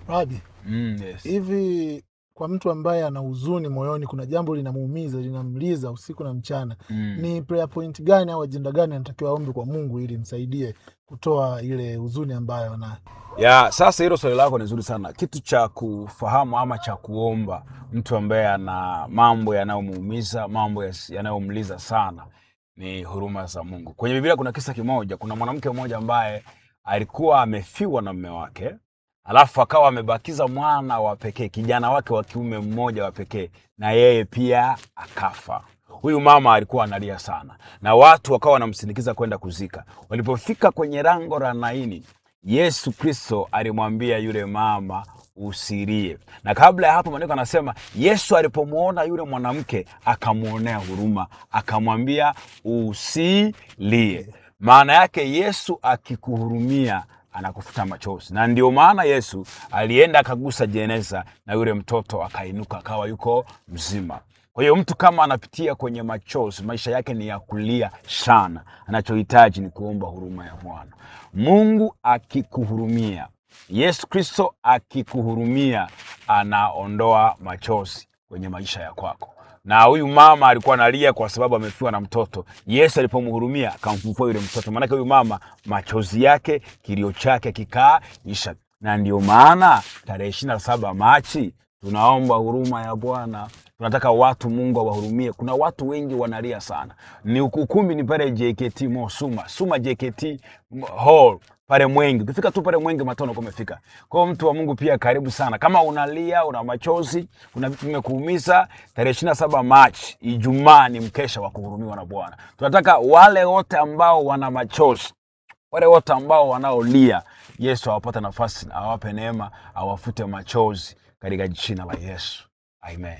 Rabi, Yes. hivi kwa mtu ambaye ana huzuni moyoni, kuna jambo linamuumiza, linamliza usiku na mchana, ni prayer point gani au ajenda gani anatakiwa aombe kwa Mungu ili msaidie kutoa ile huzuni ambayo anayo? Ya, sasa hilo swali lako ni zuri sana. Kitu cha kufahamu ama cha kuomba mtu ambaye ana mambo yanayomuumiza, mambo yanayomliza sana ni huruma za Mungu. Kwenye Biblia kuna kisa kimoja, kuna mwanamke mmoja ambaye alikuwa amefiwa na mume wake, alafu akawa amebakiza mwana wa pekee, kijana wake wa kiume mmoja wa pekee, na yeye pia akafa. Huyu mama alikuwa analia sana, na watu wakawa wanamsindikiza kwenda kuzika. Walipofika kwenye lango la Naini, Yesu Kristo alimwambia yule mama usilie. Na kabla ya hapo, maandiko anasema Yesu alipomwona yule mwanamke akamwonea huruma, akamwambia usilie. Maana yake Yesu akikuhurumia anakufuta machozi, na ndio maana Yesu alienda akagusa jeneza na yule mtoto akainuka akawa yuko mzima. Kwa hiyo mtu kama anapitia kwenye machozi, maisha yake ni ya kulia sana, anachohitaji ni kuomba huruma ya Bwana. Mungu akikuhurumia, Yesu Kristo akikuhurumia, anaondoa machozi kwenye maisha ya kwako. Na huyu mama alikuwa analia kwa sababu amefiwa na mtoto. Yesu alipomhurumia akamfufua yule mtoto, maanake huyu mama machozi yake, kilio chake kikaisha. Na ndio maana tarehe 27 Machi tunaomba huruma ya Bwana. Tunataka watu Mungu awahurumie. Kuna watu wengi wanalia sana. Ni ukumbi ni pale JKT Mo Suma, Suma JKT Hall pale Mwenge. Ukifika tu pale Mwenge Matono kumefika. Kwa hiyo mtu wa Mungu pia karibu sana. Kama unalia, una machozi, kuna vitu vimekuumiza, tarehe 27 Machi, Ijumaa ni mkesha wa kuhurumiwa na Bwana. Tunataka wale wote ambao wana machozi, wale wote ambao wanaolia, Yesu awapate nafasi, awape neema, awafute machozi katika jina la Yesu. Amen.